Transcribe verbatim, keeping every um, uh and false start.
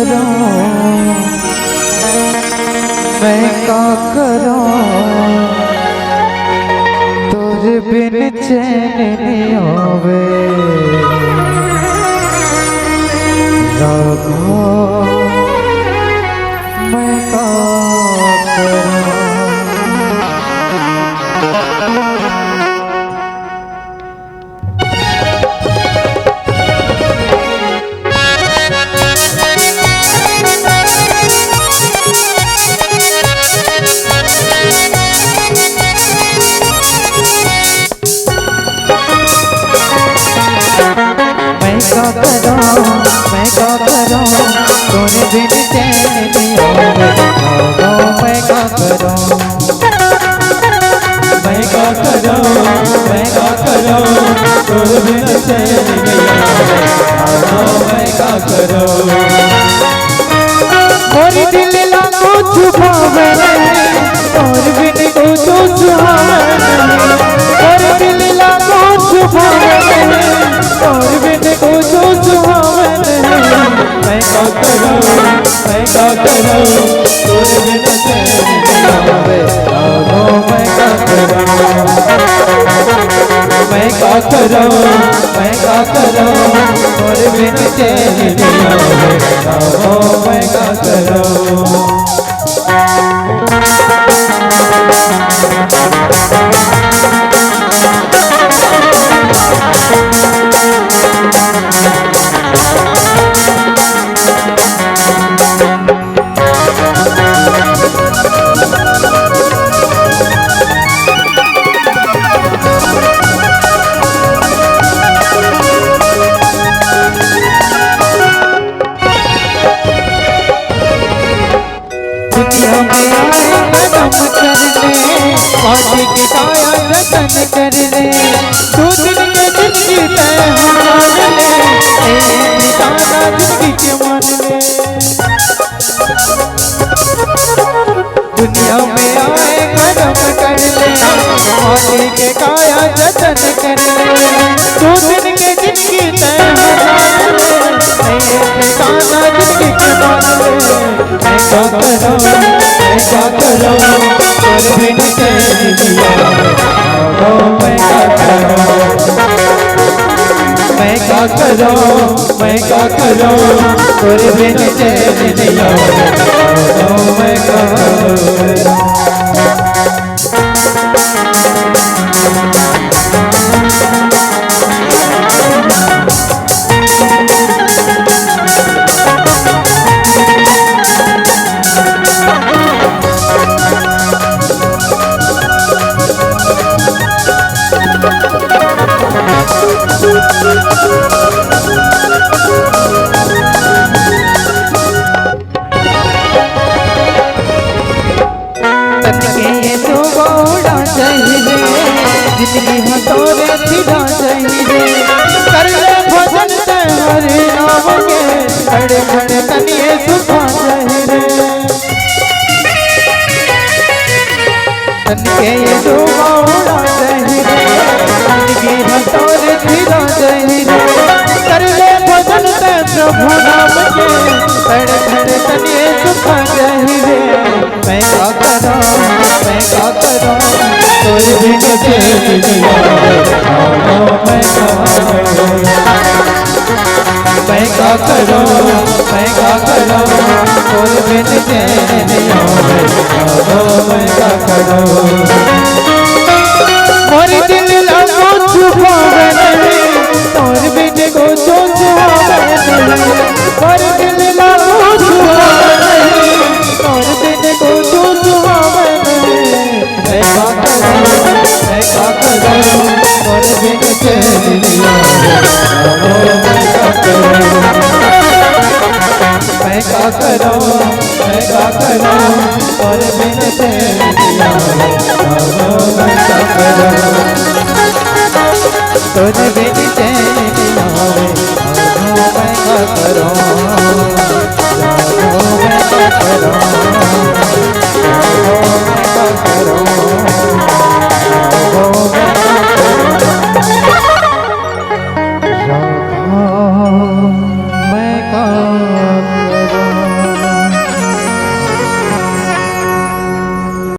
करूं, मैं का करूं, तोर बिन चैन नहीं आवे। राघो, मैं का करूं। मैं का करूं, मैं का करूं, तोरे बिन चैन नहीं आवे। राघो, मैं का करूं, मैं का करूं, मैं का करूं, तोरे बिन चैन नहीं आवे। राघो, मैं का करूं। मोर दिल ला कुछ भावे नहीं, तोर बिन कुछ सुहावे नहीं। मोर दिल ला कुछ भावे नहीं, तोर बिन कुछ सुहावे नहीं। मैं का करूं, मैं का करूं, तोर बिन चैन नहीं आवे। राघो, मैं का करूं, मैं का करूं, मैं का करूं, तोर बिन चैन नहीं आवे। राघो, मैं का करूं। दुनिया में आए कदम करने, माटी के काया जतन करने। दो दिन के जिंदगी तय हमारे, ए ठिकाना जिंदगी के मान ले। दुनिया में आए कदम करने, माटी के काया जतन करने। दो दिन के जिंदगी तय हमारे, ए ठिकाना जिंदगी के मान ले। मैं का करूं, मैं का करूं, तोर बिन चैन नहीं आवे। ओ, मैं का करूं, मैं का करूं, मैं का करूं, तोर बिन चैन नहीं आवे। ओ, मैं का करूं। तन के ये दुबौड़ा चाहिए, जिंदगी ह तोरे फिदा चाहिए। कर ले भजन तैं हरि नाम के, खड़े खड़े तन ये सुखा चाहिए। तन के ये दुबौड़ा चाहिए, जिंदगी ह तोरे फिदा चाहिए। कर ले भजन तैं प्रभु नाम के, खड़े खड़े तन ये सुखा चाहिए। मैं का करूं, मैं का करूं, तोर बिन चैन नहीं आवे। मैं का करूं, मैं का करूं, मैं का करूं, तोर बिन चैन नहीं आवे। मैं का करूं। मोर दिल ला कुछ भावे नहीं, तोर बिन कुछ सुहावे नहीं। मोर दिल ला कुछ भावे नहीं, तोर बिन कुछ सुहावे नहीं। मैं का करूं, मैं का करूं, तोर बिन चैन नहीं आवे। मैं का करूं, मैं का करूं, मैं का करूं, तोर बिन चैन नहीं आवे। मैं का करूं, तोर बिन